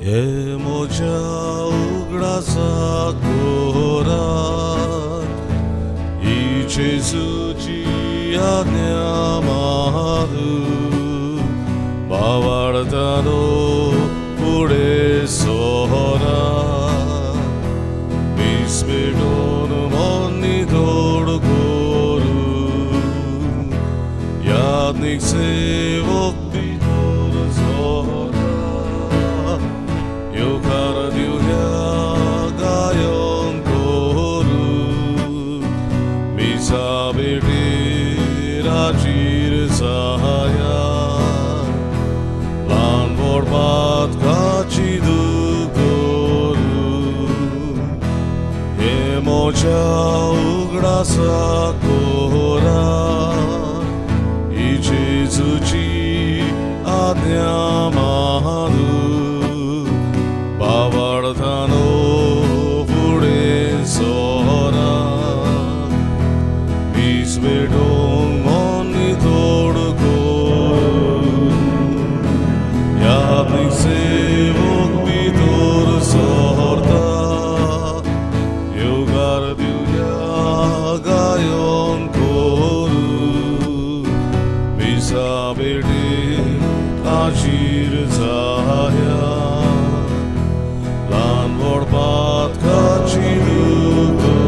हे म्हज्या उगडासा कोरात ही जेजूची आज्ञा मारू भावार्थानो फुडें सोरा वीस पेटोवन मन नितळ करू याज्ञीक सेवक भितर सोरा येवकार दिवया गायन करू मिसा भेटीर हाजीर जाया ल्हान व्हड पातकाची करू हे म्हज्या उगडासा कोरा ही जेजूची आज्ञा मारू भावार्थानो फुडें सोरा वीस पेटोवन मन नितळ करू याज्ञीक सेवक भितर सरता येवकार दिवया गायन करू मिसा भेटीर हाजीर जाया ल्हान व्हड पातकाची करू.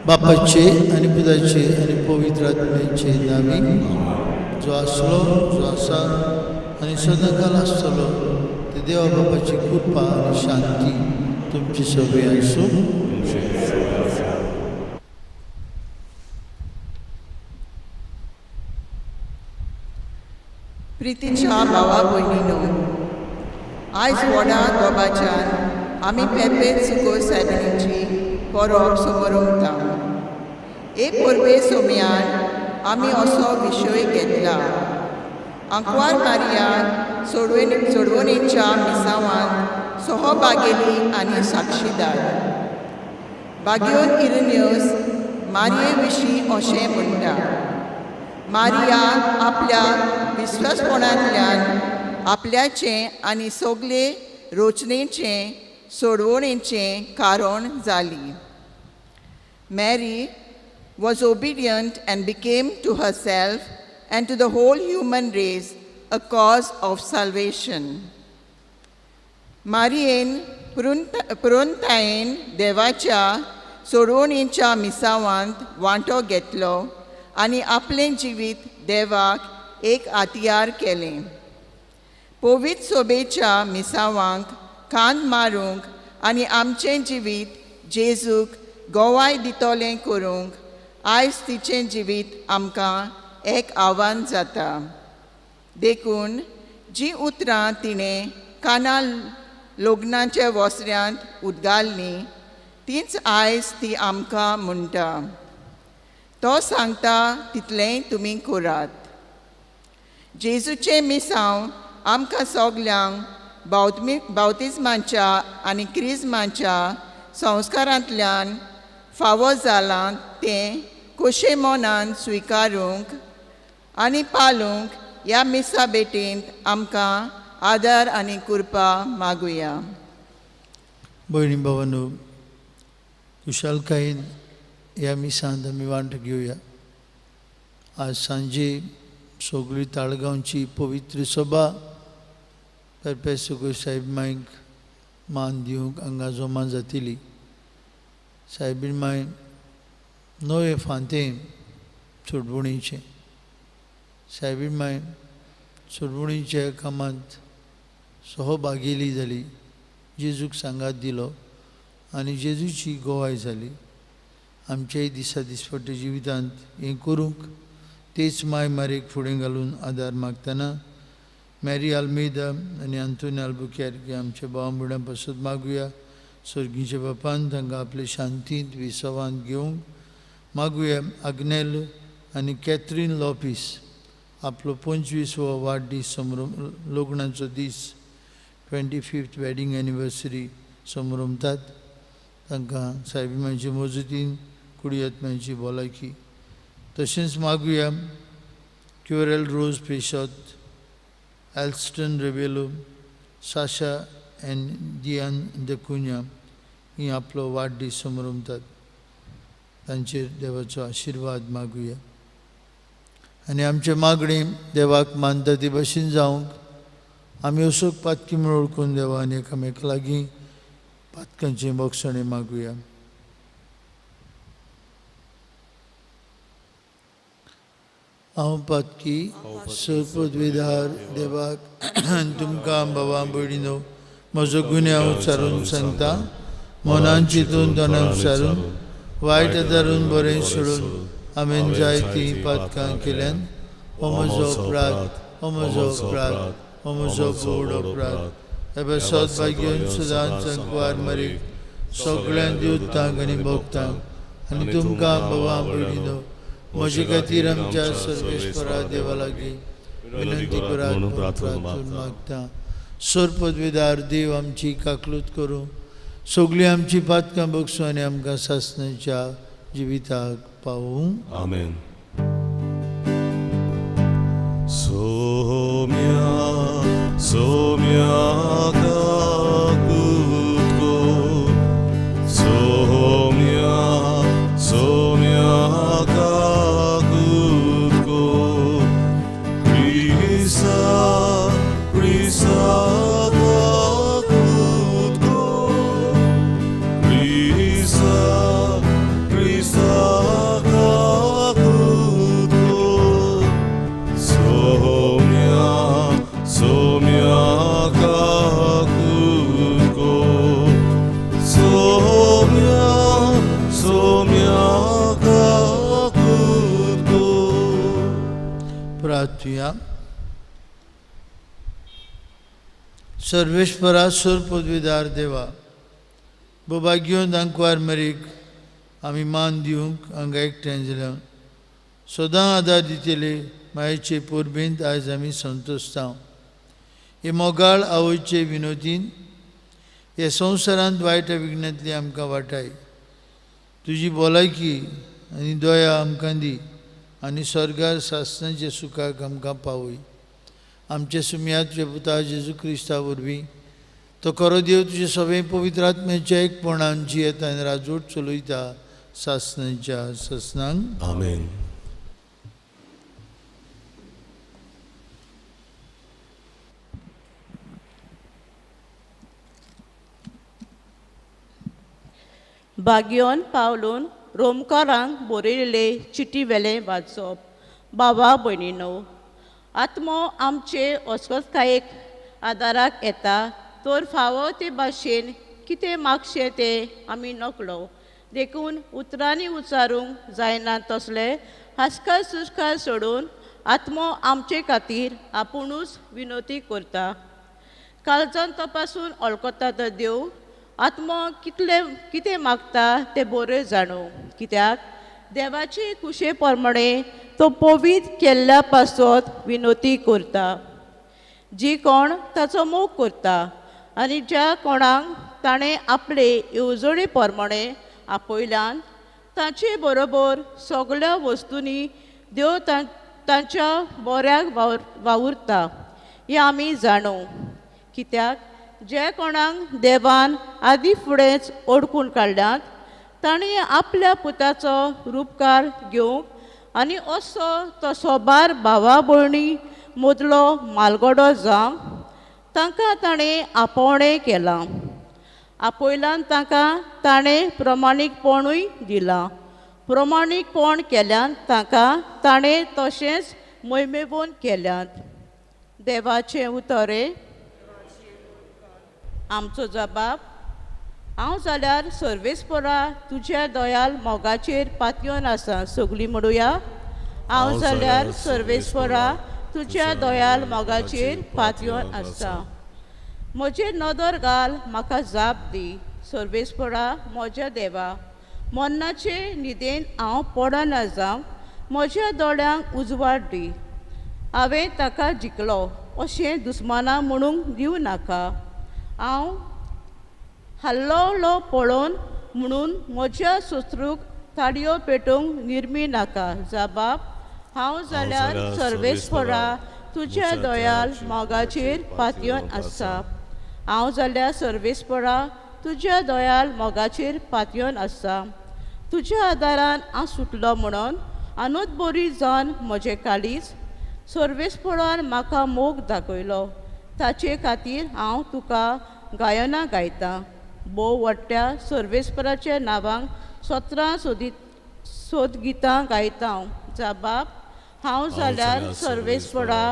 बापाचे आनी पुताचे आनी पवित्र आत्म्याचे नांवी, जो आसलो, जो आसा आनी सदांकाल आसतलो, ते देवा बापाची कृपा आनी शांती तुमची सगळी आसूं. प्रितीच्या भावा भयणीनो, आयज व्हडा दोबाच्यान आमी पेपे सुको सायबिणीची परब समरमता. एक परबे सोमयान आमी असो विशय घेतला, आंकवार मारिया सोडवणेच्या मिसावांत सहभागेली आनी साक्षीदार. बाग्योन इरनियस मारिये विशीं अशें म्हणटा, मारिया आपल्या विस्वासपणांतल्यान आपल्याचें आनी सगळे रोचणेचें सोडवणेचें कारण जाली. Mary was obedient and became to herself and to the whole human race a cause of salvation. मारियेन पुरुंतायेन देवाच्या सोडवणेच्या मिसावांत वांटो घेतलो आनी आपलें जिवीत देवाक एक आतियार केलें. पवित्र सोबेच्या मिसावांक कान मारूंक आनी आमचें जिवीत जेजूक गोवाय दितलें करूंक आयज तिचें जिवीत आमकां एक आव्हान जाता. देखून जीं उतरां तिणें काना लग्नाच्या वसऱ्यांत उदगारलीं तींच आयज ती आमकां म्हणटा, तो सांगता तितलेंय तुमी करात. जेजूचें मिसांव आमकां सगल्यांक बावतिज्माच्या आनी क्रिज्माच्या संस्कारांतल्यान फावो जालां तें खोशे मनान स्विकारूंक आनी पालूंक ह्या मिसा भेटींत आमकां आदार आनी कृपा मागुया. भयणी भावांनो, खुशालकायेन ह्या मिसांत आमी वांटो घेवया. आज सांजे सगळी ताळगांवची पवित्र सभा पेरपेसुको साहेब मायक मान दिवंक हांगा जमा जातली. सायबीण माय नवे फांतें सोडवणीचें, सायबीण माय सोडवणीच्या कामांत सहभागेली जाली, जेजूक सांगात दिलो आनी जेजूची गोवाय जाली. आमच्याय दिसा दिसपट्टे जिवितांत हें करूंक तेच माय मारेक फुडें घालून आदार मागतना मॅरी आल्मेदा आनी आंतोनी आल्बुक्यार्की आमच्या भाव भयणां पासत मागुया. सर्गीच्या बापान तांकां आपले शांतींत विसवांत घेवंक मागुया. आग्नेल आनी कॅथरीन लोपीस आपलो 25वो वाडदीस समरोम लग्नाचो दीस 25th wedding anniversary समरोमतात. तांकां सायबी मांयचे मजतीन कुडियात्म्यांची भलायकी. तशेंच मागुया क्युरेल रोज पेशत Alston Rebelo, Sasha and Dian D'Cunha ही आपलो वाडदीस समरमतात. तांचेर देवाचो आशिर्वाद मागुया आनी आमचे मागणी देवाक मानता ती भशेन जावंक आमी असोक पातकी म्हूण वळखून देवा आनी एकामेका लागीं पातकांची बोगसणी मागुया. हांव पातकी सरपदवीधार देवाक तुमकां बाबा भयणीनो म्हजो गुन्यांव उच्चारून सांगता. मनान चिंतून तोंडान उच्चारून वायट धरून बरें सोडून हांवें जायतीं पातकां केल्यान. हो म्हजो अपराध, हो म्हजो अपराध, हो म्हजो व्हड अपराध. हे सदभाग्योन सदांच संकवार मरीक सगळ्यां देवतांक आनी भक्तांक आनी तुमकां बाबा भयणीनो म्हजे खातीर आमच्या सर्वेस्परा देवा लागीं विनंती करात म्हणून प्रार्थना मागता. सरपदवीदार देव आमची काकलूत करूं, सगळीं आमची पातकां बगसूं आनी आमकां सासणाच्या जिविताक पावूं. आमेन. सोम्या सोम्या काकूत को, सोम्या सोम्या काकूत को, क्रिसा क्रिसा काकूत को, क्रिसा क्रिसा काकूत को, सोम्या सोम्या काकूत को, सोम्या सोम्या काकूत को. प्रार्थुया. सर्वेस्परा सरपदवीदार देवा, बोभाग्योन दांकवार मरीक आमी मान दिवंक हांगा एकठांय जाल्या सदां आदार दितले मायेचे परबेंत आयज आमी संतोशता. हे मोगाळ आवयचे विनोदीन हे संवसारांत वायट विघ्नांतली आमकां वाटाय. तुजी भलायकी आनी दया आमकां दी आनी स्वर्गार सासणाचे सुखाक आमकां पावय. आमचे सुमयाचे पुता जेजू क्रिस्ता वरवीं तो खरो देव तुजे सगळे पवित्र आत्म्याच्या एकपणान जियेता आनी राजवट चलयता सासणाच्या सासणांक. आमेन. बागियोन पावलून रोमकारांक बरयल्ले चिटी वेलें वाचप. बाबा भयणीनो, आत्मो आमचे अस्वस्थतायेक आदाराक येता तर फावो ते भाशेन कितें मागचें तें आमी नकळो, देखून उतरांनी उच्चारूंक जायना तसले हासकार सुस्कार सोडून आत्मो आमचे खातीर आपुणूच विनोती करता. काळजान तपासून वळखता तो देव आत्मो कितले कितें मागता तें बरें जाणू, कित्याक देवाचे कुशे प्रमाणे तो पवित्र केल्ल्या पासत विनोती करता. जी कोण ताचो मोग करता आनी ज्या कोणाक ताणें आपले येवजणे प्रमाणे आपयल्यान ताचे बरोबर सगळ्या वस्तूंनी देव तांच्या बऱ्याक वावुरता हें आमी जाणू, कित्याक जे कोणाक देवान आदी फुडेंच ओडकून काडल्यात ताणें आपल्या पुताचो रुपकार घेवंक आनी असो तो सोबार भावा भयणी मदलो मालगडो जावंक तांकां ताणें आपोवणें केलां. आपयल्यान तांकां ताणें प्रमाणीकपणूय दिलां, प्रमाणीकपण केल्यान तांकां ताणें तशेंच मोहिमेवन केल्यात. देवाचें उतर आमचो जबाब. हांव जाल्यार सर्वेस्परा तुज्या दयाल मोगाचेर पातयेवन आसा. सगळीं म्हणुया, हांव जाल्यार सर्वेस्परा तुज्या दयाल मोगाचेर पातयेवन आसा. म्हजेर नदर घाल, म्हाका जाप दी. सर्वेस्परा म्हज्या देवा, मरणाचे न्हिदेन हांव पडना जावं, म्हज्या दोळ्यांक उजवाड दी. हांवें ताका जिखलो अशें दुस्माना म्हणूंक दिवं नाका. हांव हाल्लो पळोवन म्हणून म्हज्या शत्रूक ताळयो पेटोवंक निर्मी नाका. जबाब. हांव जाल्यार सर्वेस्परा तुज्या दयाल मोगाचेर पातयेवन आसा. हांव जाल्यार सर्वेस्परा तुज्या दयाल मोगाचेर पातयेवन आसा. तुज्या आदारान हांव सुटलो म्हणून आनूत बरी जावन म्हजें काळीज सर्वेस्परान म्हाका मोग दाखयलो. ताचे खातीर हांव तुका गायनां गायतां. भोव व्हडट्या सर्वेस्पराच्या नांवांक 17 सोदगितां गायता हांव. जाबाब, हांव जाल्यार सर्वेस्परा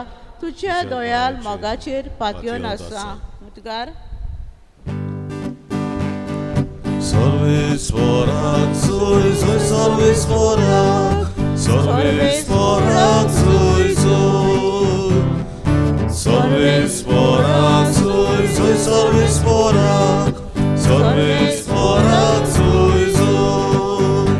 तुज्या दयाल मोगाचेर पातयेवन आसा. उद्गार. सर्वेस्पराक जोय जोय, सर्वेस्पराक, सर्वेस्पराक जोय जोय, सर्वेस्पराक जोय जोय, सर्वेस्पराक, सर्वेस्पराक जोय जोय.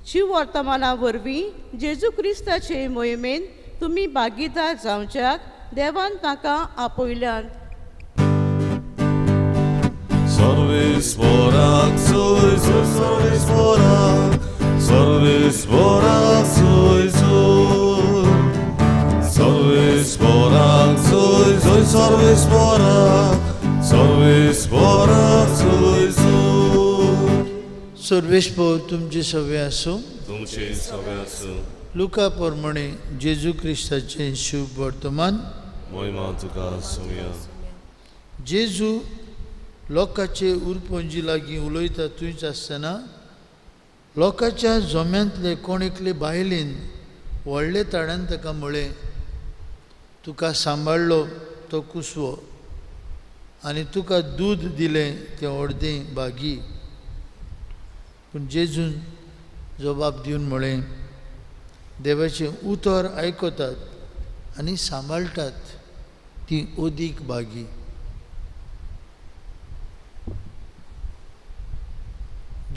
जीव वर्तमाना वरवीं जेजू क्रिस्ताचे मोहिमेन तुमी भागीदार जावच्याक देवान ताका आपयल्यान. सर्वेस्पराक जोय जोय, सर्वेस्पराक, सर्वेस्पराक जोय जोय, सर्वेस्पराक जोय जोय, सर्वेस्पराक, सर्वेस्पराक जोय जोय. सर्वेस्पर तुमचे सवे आसूं. तुमचे सवे आसूं. लुका प्रमाणे जेजू क्रिस्ताचें शुभ वर्तमान. मोहिमा तुका सुया. जेजू लोकांचे उरपंजी लागीं उलयता थंयच आसतना लोकांच्या जोम्यांतले कोण एकले बायलेन व्हडले ताळ्यान ताका म्हळें, तुका सांबाळ्ळो तो कुसवो आनी तुका दूद दिलें तें अर्दें भागी. पूण जेजून जबाब दिवन म्हळें, देवाचें उतर आयकतात आनी सांबाळटात ती अदीक भागी.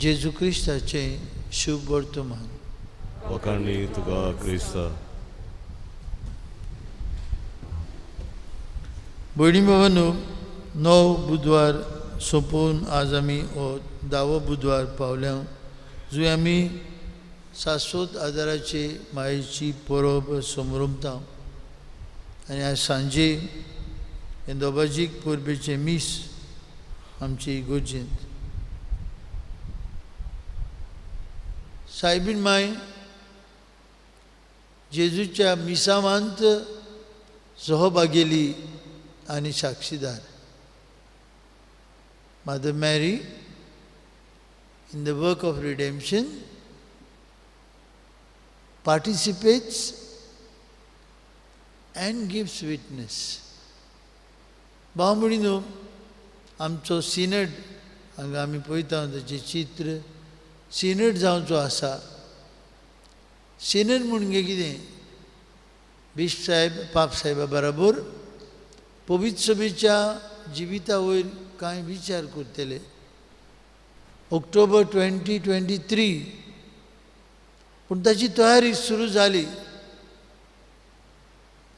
जेजू क्रिस्ताचें शुभ वर्तमान. वखाणी तुका क्रिस्ता. भयणी भावांनो, 9 बुधवार सोंपोवन आज आमी हो 10वो बुधवार पावल्या, जंय आमी शाश्वत आदाराचे मायेची परब समरमता. आनी आज सांजे हे दोबाजीक परबेचें मीस आमचे इगोर्जेंत. सायबीन माय जेजूच्या मिसावांत सहभागेली आनी साक्षीदार. Mother Mary in the work of redemption participates and gives witness. भाव भयणीनो, आमचो सिनेट हांगा आमी पळयता ताचें चित्र सिनेट जावचो आसा. सिनेट म्हणजे कितें? बिश्प साहेब पाप साहेबा बराबर पवित्र सभेच्या जिविता वयर कांय विचार करतले. ऑक्टोबर 2023 पूण ताची तयारी सुरू जाली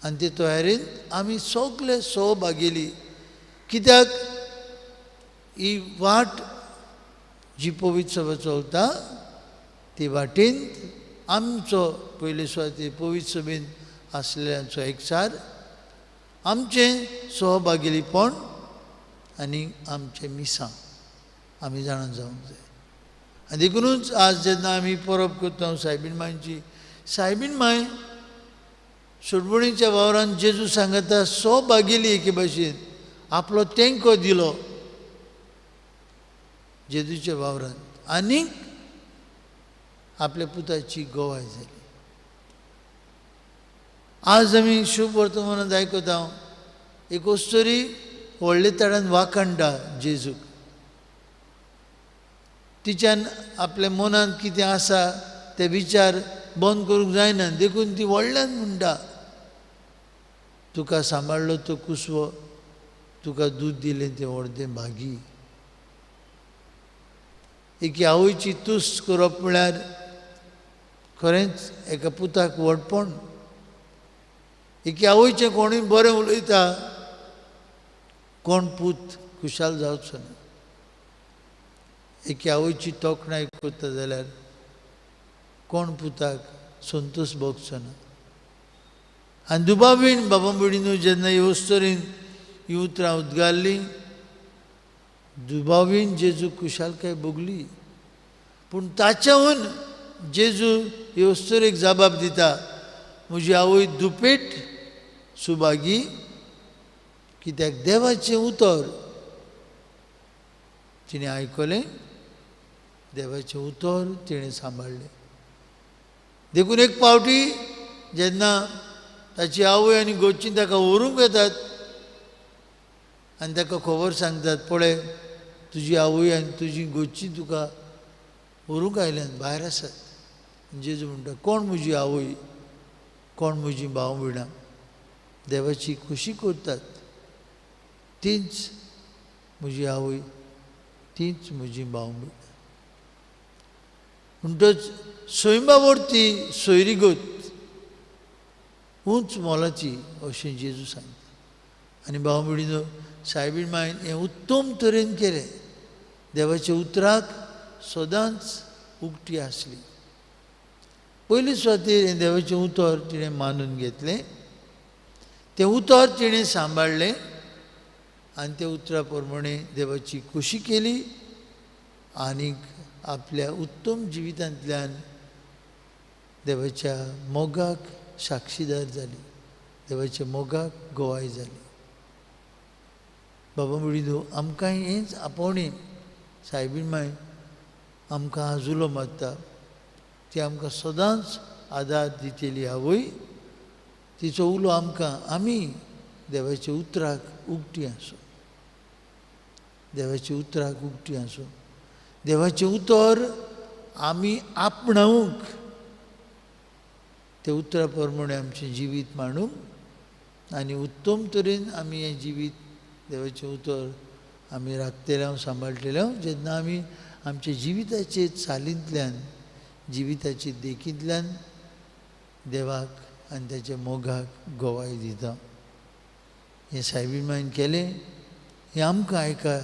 आनी ते तयारेंत आमी सगळे सहभागेली. कित्याक ही वाट जी पवित्र सभा चलता ती वाटेंत आमचो पयले सुवातेर पवित्र सभेंत आसलेल्यांचो एकचार, आमचें सहभागेलीपण आनी आमचें मिसां आमी जाणा जावंक जाय. आनी देखुनूच आज जेन्ना आमी परब करता सायबीन मांयची, सायबीन मांय सोडवणीच्या वावरान जेजू सांगता सहभागेली एके भाशेन आपलो तेंको दिलो जेजूच्या वावरांत आनीक आपल्या पुताची गवाय जाली. आज आमी शुभ वर्तमानांत आयकता एक अस्तुरी व्हडले ताडान वाखाणटा जेजूक. तिच्यान आपल्या मनांत कितें आसा ते विचार बंद करूंक जायना, देखून ती व्हडल्यान म्हणटा, तुका सांबाळ्ळो तो कुसवो, तुका दूद दिलें तें अर्दें भागी. एके आवयची तुस्त करप म्हळ्यार खरेंच एका पुताक व्हडपण. एके आवयचें कोणूय बरें उलयता कोण पूत खुशाल जावचो ना. एके आवयची तोखणाय करता जाल्यार कोण पुताक संतोश भोगचो ना. आनी दुबावीन बाबा भयणीनो जेन्ना ही अस्तोरीन ही उतरां उद्गारलीं, दुबावीन जेजू खुशालकाय भोगली. पूण ताच्याहून जेजू हे अस्तोरेक जबाब दिता, म्हजी आवय दुपेट सुभागी, कित्याक देवाचें उतर तिणें आयकलें, देवाचें उतर तिणें सांबाळ्ळें. देखून एक पावटी जेन्ना ताची आवय आनी गोची ताका व्हरूंक येतात आनी ताका खबर सांगतात, पळय तुजी आवय आनी तुजी गोची तुका व्हरूंक आयल्यान, भायर आसात. जेजू म्हणटा, कोण म्हजी आवय, कोण म्हजी भाव भयणां? देवाची खोशी करतात तीच म्हजी आवय, तीच म्हजी भाव भयणां. म्हणटच सैमा वरती सोयरीगत उंच मोलाची अशें जेजू सांगता. आनी भाव भयणीनो, सायबीण मायन हें उत्तम तरेन केलें. देवाच्या उतराक सदांच उक्ती आसली. पयली सुवातेर हें देवाचें उतर तिणें मानून घेतलें, तें उतर तिणें सांबाळ्ळें आनी त्या उतरा प्रमाणे देवाची खोशी केली आनीक आपल्या उत्तम जिवितांतल्यान देवाच्या मोगाक साक्षीदार जाली, देवाच्या मोगाक गवाय जाली. बाबा भयणीनो, आमकांय हेंच आपोवणें सायबीण माय आमकां आजुलो मारता, ती आमकां सदांच आदार दितली आवय. तिचो उलो आमकां, आमी देवाच्या उतराक उक्ती आसूं, देवाच्या उतराक उक्ती आसूं, देवाचें उतर आमी आपणावंक, त्या उतरा प्रमाणे आमचें जिवीत मांडूंक आनी उत्तम तरेन आमी हें जिवीत देवाचें उतर आमी राखतले, सांबाळटले. जेन्ना आमी आमच्या जिविताचे चालींतल्यान, जिविताचे देखींतल्यान देवाक आनी ताच्या मोगाक गवाय दिता. हें सायबीण मायन केलें, हें आमकां एका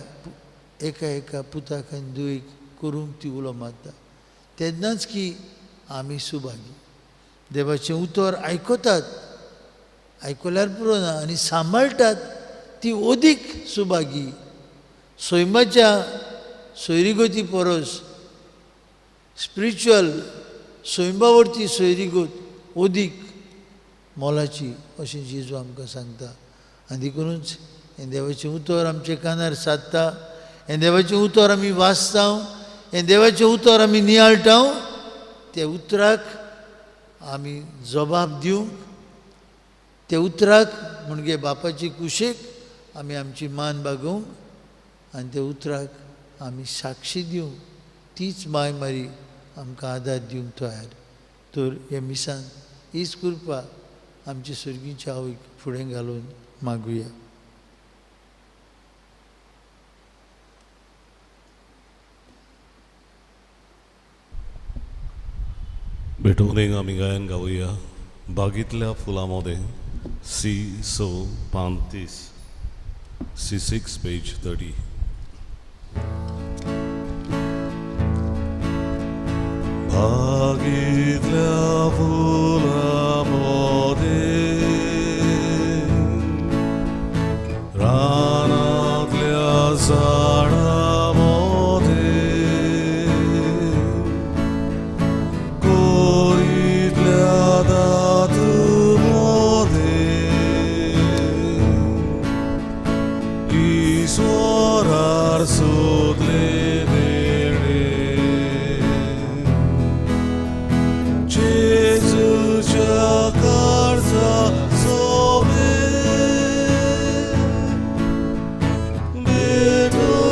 एका एका पुताक आनी दुयेक करूंक ती उलो मारता. तेन्नाच की आमी सुभागी. देवाचें उतर आयकतात, आयकल्यार पुरो ना आनी सांबाळटात, ती अदीक सुभागी. सैमाच्या सोयरीगती परस स्पिरिच्युअल सैमावरती सोयरीगत अदीक मोलाची अशें जेजू आमकां सांगता. आनी देखूनच हें देवाचें उतर आमच्या कानार सादता, हें देवाचें उतर आमी वाचता, हें देवाचें उतर आमी नियाळटा, त्या उतराक आमी जबाब दिवंक, त्या उतराक म्हणजे बापाची कुशेक आमी आमची मान बागोवंक आनी त्या उतराक आमी साक्षी दिवंक, तीच माय मारी आमकां आदार दिवंक तयार. तर ह्या मिसान हीच कृपा आमची सर्गीच्या आवयक फुडें घालून मागुया. भेटवणेक आमी गायन गावया बागीतल्या फुलां मदें सी 6 पान 30, सी 6 पेज 30. बागीतल्या फुलां मदें रानांतल्या झाडां मदें कोरीतल्या दात मदें ईश्वरार सोदले मेळ्ळे जेजूच्या काळजा सोबे भेटून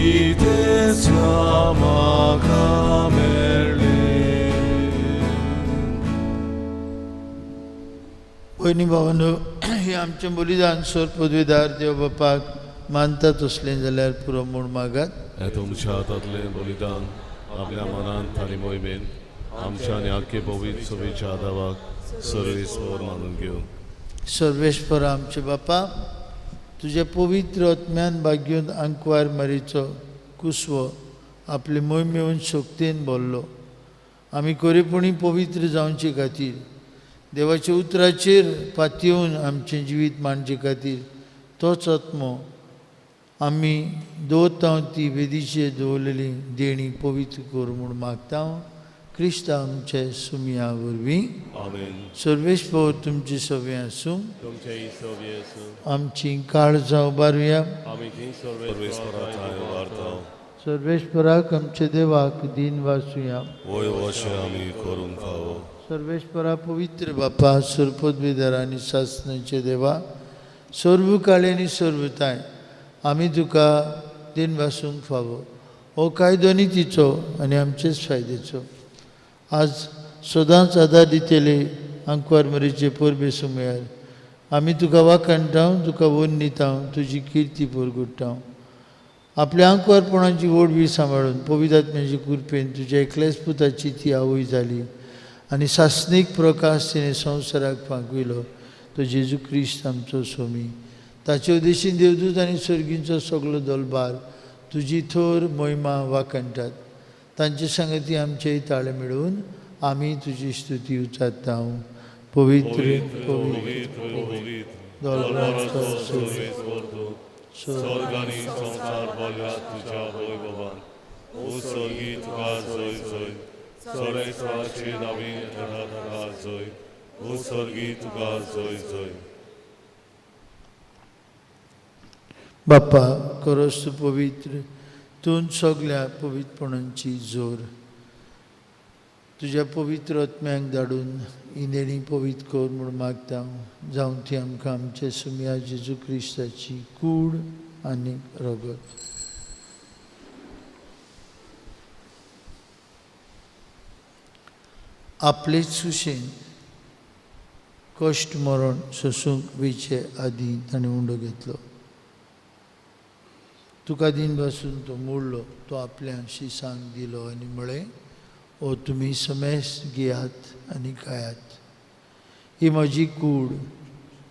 पितेच्या म्हाका मेळ्ळें. भयणी भावांनो, हे आमचें बलिदान सोर पदवीदार देव बापाक मानता तसलें जाल्यार पुरो म्हूण मागात. हें तुमच्या हातांतलें बलिदान आपल्या मनांत आनी मोहिमेन आमच्या आनी आख्खे पवित्र सभेच्या आदावाक सर्वेस्पर मानून घेवं. सर्वेस्पर आमचे बापा, तुज्या पवित्र आत्म्यान भाग्योन आंकवार मारीचो कुसवो आपले मोहिमेवन शक्तेन भरलो. आमी कोरेपणी पवित्र जावचे खातीर देवाच्या उतराचेर पातयेवन आमचें जिवीत मांडचे खातीर तोच आत्मो आमी दवरता ती वेदीचेर दवरलेली देणी पवित्र कर म्हूण मागता क्रिस्त आमचे सुमया वरवीं. आमेन. सर्वेस्पर तुमची सवे आसूं. तुमचेय सवे आसूं. आमची काळजां उबारुया. आमी ती सर्वेस्परा थंय उबारता. सर्वेस्पराक आमच्या देवाक दीन वासुया. वय वशें आमी करूंक फावो. सर्वेस्परा पवित्र बापा, सरपदवेदार आनी सासणाचे देवा, सर्व काळे आनी सर्वताय आमी तुका दीन वासूंक फावो. हो कायदो नितीचो आनी आमचेच फायद्याचो. आज सदांच आदार दितले आंकवार मरेचे परबे सुमयार आमी तुका वाखाणटा, तुका वन्निता, तुजी किर्ती परगुट्टा. आपल्या आंकवारपणाची ओडवी सांबाळून पवित्र आत्म्याचे कृपेन तुज्या एकल्याच पुताची ती आवय जाली आनी सासणीक प्रकाश तिणें संवसाराक फांकयलो तो जेजू क्रिस्त आमचो स्वामी. ताचे उद्देशीन देवदूत आनी सर्गींचो सगलो दलबार तुजी थोर मोहिमा वाखाणटात. तांचे सांगती आमचेय ताळे मेळून आमी तुजी स्तुती उचारता. पवित्र पवित्र दलबाराचो स्वर्ग आनी संवसार भरल्या तुज्या वैभवान. ओ स्वर्गी तुका जय जय. सर्वेस्पराचे नांवान येता तुका जय. ओ स्वर्गी तुका जय जय. बापा करोस तूं पवित्र, तूं सगल्या पवित्रपणांची जोर. तुज्या पवित्र आत्म्यांक धाडून ही देणी पवित्र कर म्हूण मागता. जावं ती आमकां आमचे सुमया जेजू क्रिस्ताची कूड आनी रगत. आपलेच सुशेन कश्ट मरण सोसूंक वयचे आदीं ताणें उंडो घेतलो. तुका दीन बसून तो मोडलो, तो आपल्या शिसांक दिलो आनी म्हळें, ओ तुमी समेस घेयात आनी खायात. ही म्हजी कूड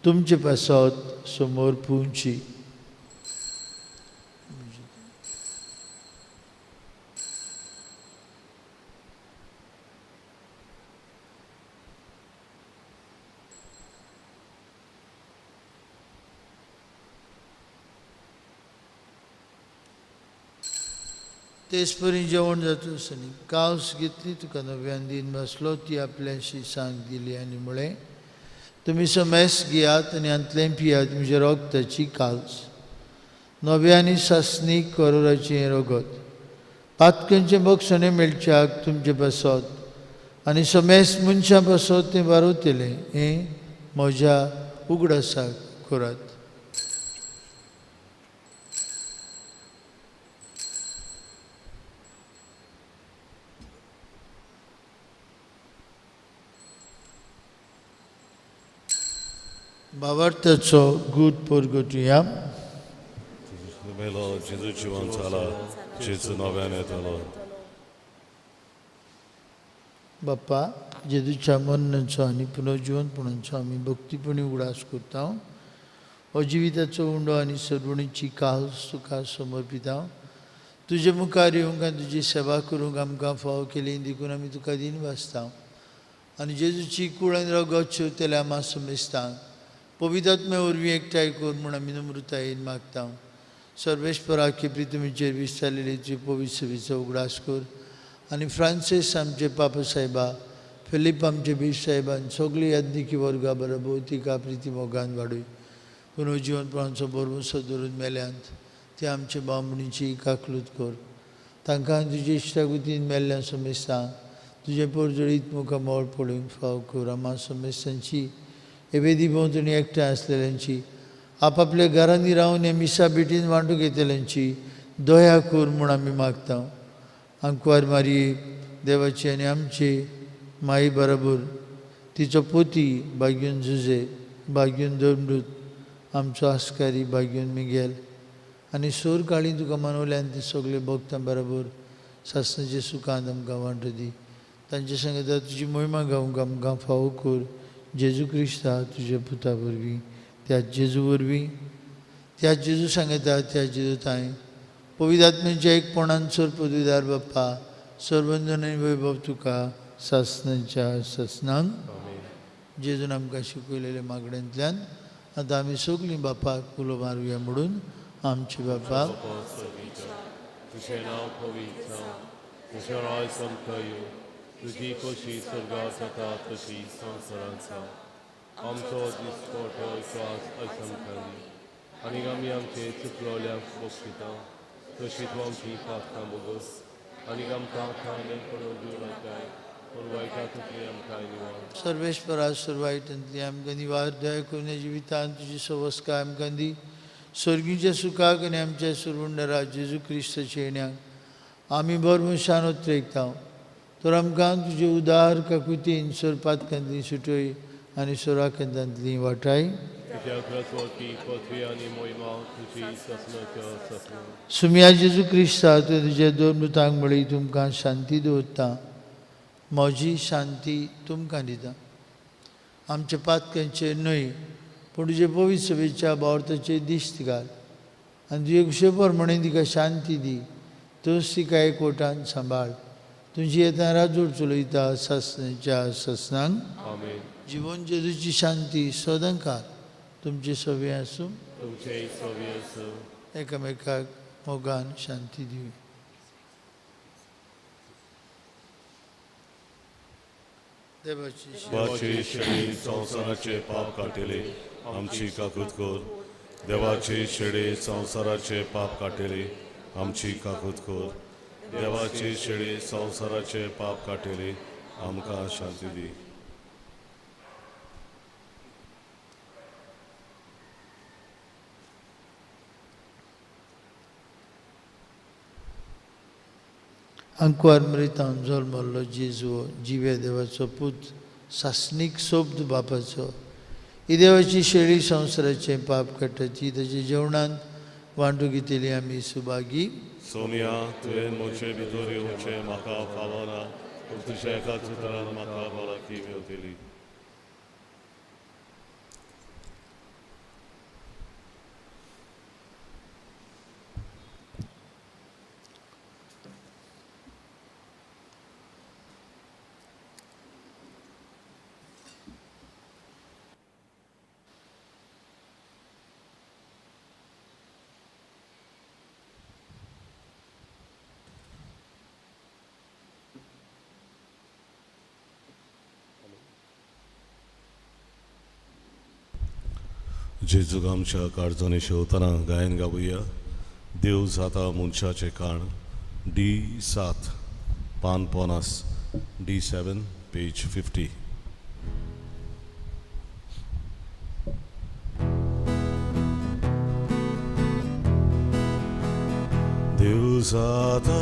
तुमचे पासत समोर पुवची. तेच परी जेवण जाता आसतना कावस घेतली, तुका नव्यान दीन बसलो, ती आपल्या शिसांक दिली आनी म्हळें, तुमी समेस घेयात आनी हांतलें पियात. म्हज्या रगताची काल्स, नव्या आनी सासणीक करोराचें हें रगत पातकांचें बक्षणें मेळच्याक तुमचे पासत आनी समेस मनशां पासत तें वारवतलें. हें म्हज्या उगडासाक करात. भावार्थाचो गूट परगटुया. मेलो जेजू जिवन जाला, जेजू नव्यान येतलो. बाप्पा, जेजूच्या मरणाचो आनी पुनर्जिवनपणाचो आमी भक्तीपणी उगडास करता. हो जिविताचो उंडो आनी सर्वणीची काल्स तुका समर्पिता. तुजे मुखार येवंक आनी तुजी सेवा करूंक आमकां फावो केली देखून आमी तुका दीन वाचता. आनी जेजूची कूड आनी रगत शेवतल्या आमा समेस्तांक पवित्र आत्म्या वरवीं एकठांय कर म्हूण आमी नम्रतायेन मागता. सर्वेस्पराक प्रितमीचेर विस्तारलेली तुजी पवित्र सेवेचो उगडास कर आनी फ्रांसीस आमचे पापा साहेबा, फिलीप आमचे बीश साहेबान सगळी याज्ञिकी वर्गा बरोबर तिका प्रिती मोगान वाडय. पुनर्जिवनपणाचो भरवंसो धरून मेल्यांत ते आमचे बामणीची काकलूत कर. तांकां तुजे इश्टागुतीन मेल्ल्या समेस्तांक तुजें परजळीत मुखार मोळ पळोवंक फाव कर. आमा समेस्तांची वेदी भोंवतणी एकठांय आसलेल्यांची, आपापल्या घरांनी रावन हे मिसा भेटीन वांटूंक येतल्यांची दया कर म्हूण आमी मागता. आंकवार मारये देवाची आनी आमची माई बरोबर तिचो पोती बागीन जुजे बागीन दमृत आमचो आस्कारी बागीन मिगेल आनी सोर काळी तुका मनवल्यान ती सगळे भक्तां बरोबर सासणाचे सुखांत आमकां वांटो दी. तांचे संगता तुजी मोहिमा गावंक आमकां फावो कर. जेजू क्रिस्ता तुज्या पुता वरवीं त्या जेजू वरवीं त्या जेजू सांगता त्या जेजू तांय पवित्र आत्म्याच्या एकपणान सर पदवीदार बाप्पा सर्वंजन वैभव तुका सासणाच्या सासणांक. जेजून आमकां शिकयलेल्या मागण्यांतल्यान आतां आमी सगळीं बापाक उलो मारुया म्हणून आमचे बापा तुझें नांव पवित्र जावं, तुजें राज आमकां येवं, तुजी खोशी स्वर्गांत जाता तशी संवसारांत जावं. आमचो दिसपटो श्वास आयज आमकां दी आनी आमी आमचे चुकलोल्यांक बक्षिता तशी तूं आमची पातकां बोगस आनी आमकां खांदे पडून दिवं नाकाय पूण वायटा तुटली आमकां निवार. सर्वेश्वरा सर्वायटांतली आमकां निवार दया करून जिवितांत तुजी सवस्काय आमकां दी. स्वर्गीच्या सुखाक आनी आमच्या सुरवंडरा जेजू क्रिस्ताच्या येण्याक आमी भरभरशान उत्रेकता. तर आमकां तुजे उदार काकुतीन सोरपातकांतली सुटय आनी सोराकांतांतली वाटाय. सुम्या जेजू क्रिस्ता तुवें तुज्या दोन मृतांक म्हळी तुमकां शांती दवरता, म्हजी शांती तुमकां दिता. आमच्या पातकांचेर न्हय पूण तुजे पवित्र सभेच्या भावार्थाचेर दिश्ट घाल आनी तुजे खुशे प्रमाणे तिका शांती दी. तूंच तिका एकवटान सांबाळ. तुजी येता राजूर चलयता सासणाच्या सासणांक. जिवन जेजूची शांती सदांकाळ तुमचे सवे आसूं. एकामेकाक मोगान शांती दिवया. देवाचे शेळे संवसाराचे पाप काडटले आमची काकूत कर. देवाचे शेळे संवसाराचे पाप काडटले आमची काकूत कर. देवाचे शेळे संवसाराचे पाप काडटले आमकां शांती दी. आंकवार मृतान जल्मल्लो जेजू जिव्या देवाचो पूत सासणीक सोब्द बापाचो ही देवाची शेळी संवसाराचें पाप काडटा ती ताच्या जेवणांत वांटू घेतली आमी सुभागी. सोनिया तुवें म्हजे भितर येवचें म्हाका फावना पूण तुज्या एकाच उतरान म्हाका भलायकी मेवतली. जेजूक आमच्या काळजांनी शेवतना गायन गावया. देव जाता मनशाचें काण डी 7 पान 50 डी 7 पेज 50. देव जाता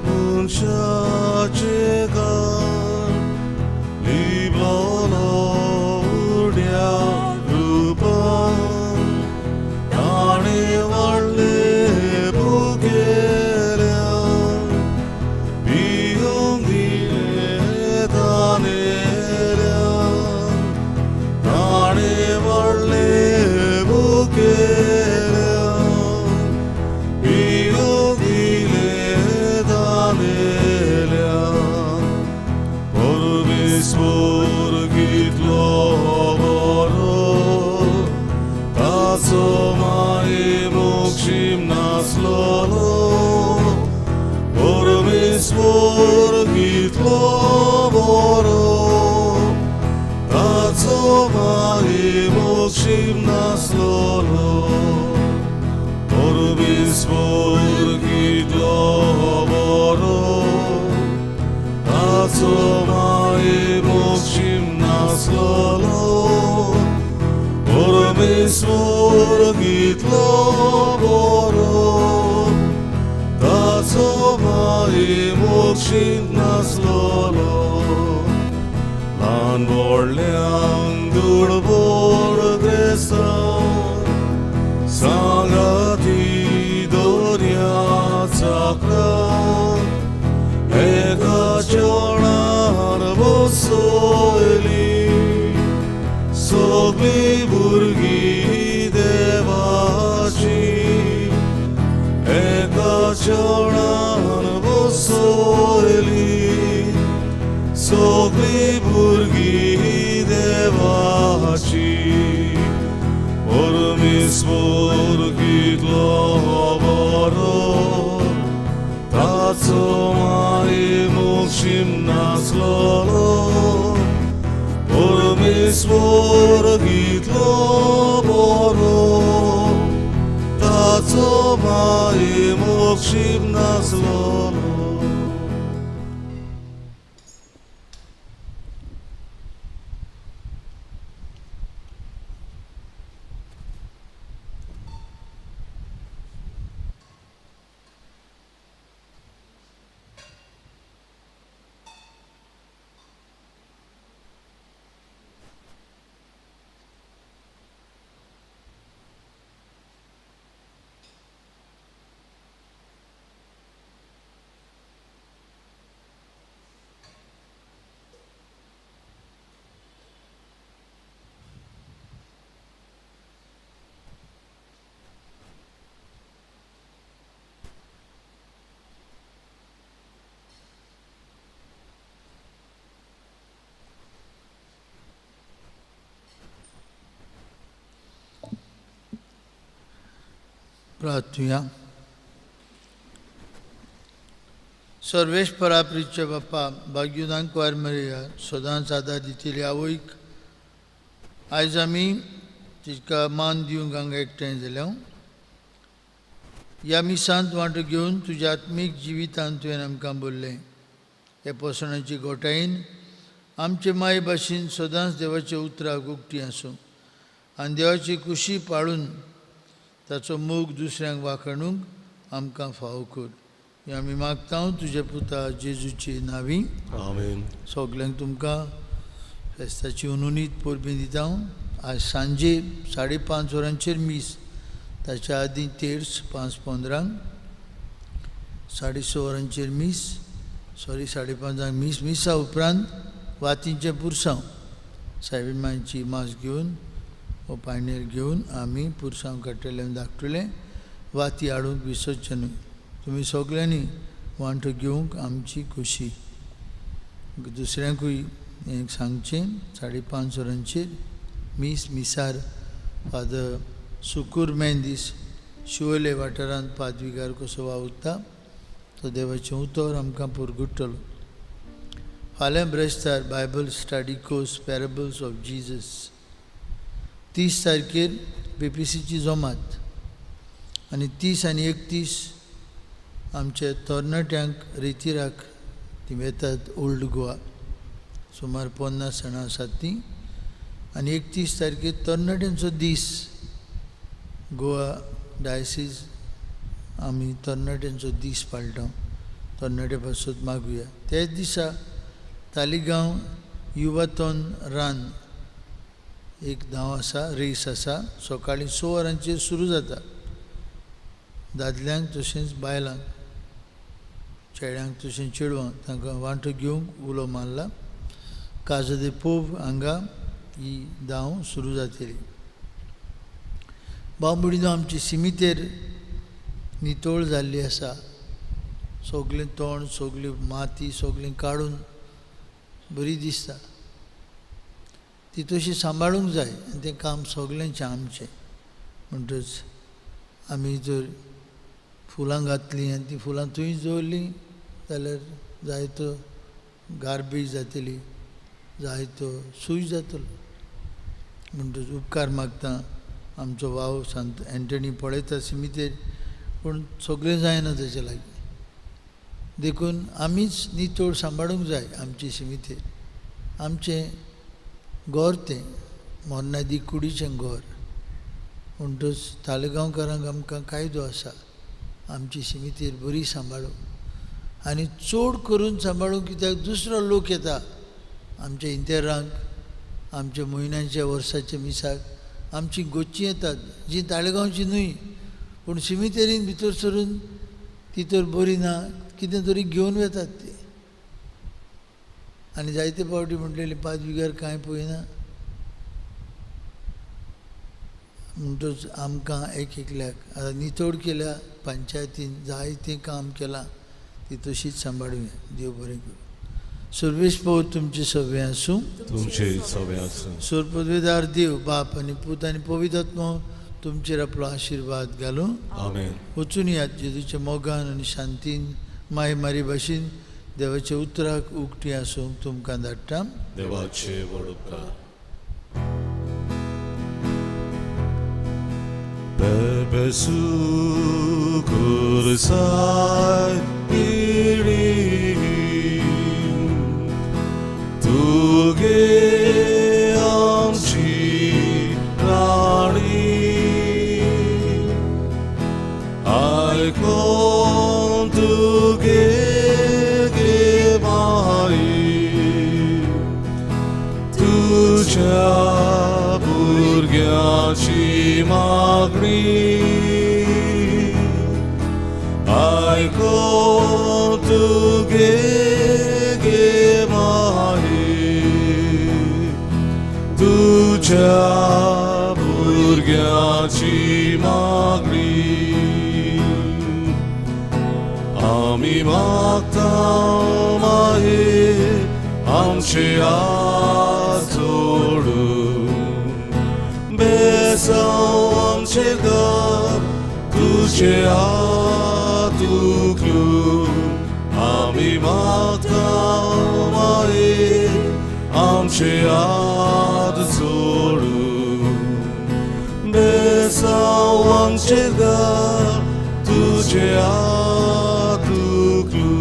मनशाचें काण लिबलो उड्या परमेश्वर कितलो बरो. माई मोक्षीत नासलोलो ल्हान व्हडल्यांक दुडबोड ग्रेस्तांक सांगाती दर्या चाकरांक एका चेवणार बसयली सगळीं भुरगीं देवाची एका चेवणार बसयली सगळीं भुरगीं देवाची परमेश्वर कितलो बरो ताचो माई मोक्षीम नासलोलो परमेश्वर कितलो बरो ताचो माई मोक्षीम नासलोलो. प्रार्थुया. सर्वेस्परा प्रिचे बाप्पा भाग्युदांक कुवार मरिया सदांच आदार दितली आवयक आयज आमी तिका मान दिवंक हांगा एकठांय जाल्या. ह्या मिसांत वांटो घेवन तुज्या आत्मीक जिवितांत तुवें आमकां बोल्लें. ह्या पोसणाची गोठायेन आमचे माय भाशेन सदांच देवाच्या उतराक उक्ती आसूं आनी देवाची खुशी पाळून ताचो मोग दुसऱ्यांक वाखणूंक आमकां फावो कर. हें आमी मागता तुज्या पुता जेजूची नांवी. आमेन. सगल्यांक तुमकां फेस्ताची उनुनीत परबीं दिता. आज सांजे 5:30 वरांचेर मीस, ताच्या आदीं तेर्स 5:15, 6:30 वरांचेर मीस, सॉरी 5:30 मीस. मिसा उपरांत वातींचें पुरसांव सायबीण मांयची मास घेवन हो पायणेर घेवन आमी पुरसांव काडटले आनी धाकटुले वाती हाडूंक विसरचें न्हय. तुमी सगल्यांनी वांटो घेवंक आमची खुशी. दुसऱ्यांकूय हें सांगचें. 5:30 वरांचेर मीस. मिसार फादर सुकूर मेंदीस शिवोले वाठारांत पादविगार कसो वावुरता तो देवाचें उतर आमकां पुरगुट्टलो. फाल्यां ब्रेस्तार Bible study course parables of Jesus. 30 तारखेर PPCची जमात आनी 30 आनी 31 आमच्या तरणाट्यांक रेतिराक ती वेतात ओल्ड गोवा, सुमार 50 जाणां आसात ती. आनी 31 तारखेर तरणाट्यांचो दीस गोवा डायसीज आमी तरणाट्यांचो दीस पाळटा. तरणाट्या पासत मागुया. त्याच दिसा तालिगांव युवातोन रान एक धांव आसा, रेस आसा. सकाळीं 6 वरांचेर सुरू जाता. दादल्यांक तशेंच बायलांक, चेड्यांक तशेंच चेडवांक तांकां वांटो घेवंक उलो मारला. काजा दे पोव हांगा ही धांव सुरू जातली. बांबोळी आमची सिमितेर नितळ जाल्ली आसा. सगळें तोंड, सगळी माती सगळें काडून बरी दिसता. ती तशी सांबाळूंक जाय आनी तें काम सगल्यांचें आमचें. म्हणटच आमी जर फुलां घातलीं आनी तीं फुलां थंयच दवरलीं जाल्यार जायतो गार्बेज जातली, जायतो सूय जातलो. म्हणटच उपकार मागता. आमचो वाव सांत एंटनी पळयता सिमितेर, पूण सगळें जायना ताचे लागीं. देखून आमीच नितळ सांबाळूंक जाय आमची सिमितेर. आमचें घर तें मोरनादी कुडीचें घर. म्हणटच तालगांवकारांक आमकां कायदो आसा आमची सिमितेर बरी सांबाळूंक. आनी चड करून सांबाळूंक कित्याक दुसरो लोक येता आमच्या इंतेरांक, आमच्या म्हयन्याच्या वर्साच्या मिसाक आमची गोच्ची येतात जी ताळगांवची न्हय, पूण सिमितेरीन भितर सरून ती तर बरी ना, कितें तरी घेवन वेतात ते. आनी जायते फावटी म्हणलेली पादविगार कांय पळयना. म्हणटच आमकां एक एकल्याक आतां नितळ केल्या पंचायतीन जायतें काम केलां, ती तशीच सांबाळुया. देव बरें करूं. सर्वेस्पोर तुमचे सगळें आसूं, तुमचे सगळें आसूं. सोरपदवेदार देव बाप आनी पूत आनी पवित्र आत्मो तुमचेर आपलो आशिर्वाद घालूं. आमेन. वचून यात जेजूच्या मोगान आनी शांतीन माय मारी भाशेन देवाच्या उतराक उक्ती आसूंक तुमकां धाडटा. देवाचे व्हड उपकार. Bebe sukursay pirim tuge amchi rani aikon tuge gemai tuja burgyachi magri aiko tuge gemahi tuja burgyachi magri ami magta mahe amche azodu besaw amche gar tuje atuklu ami magta mahe amche azodu besaw amche gar tuje atuklu.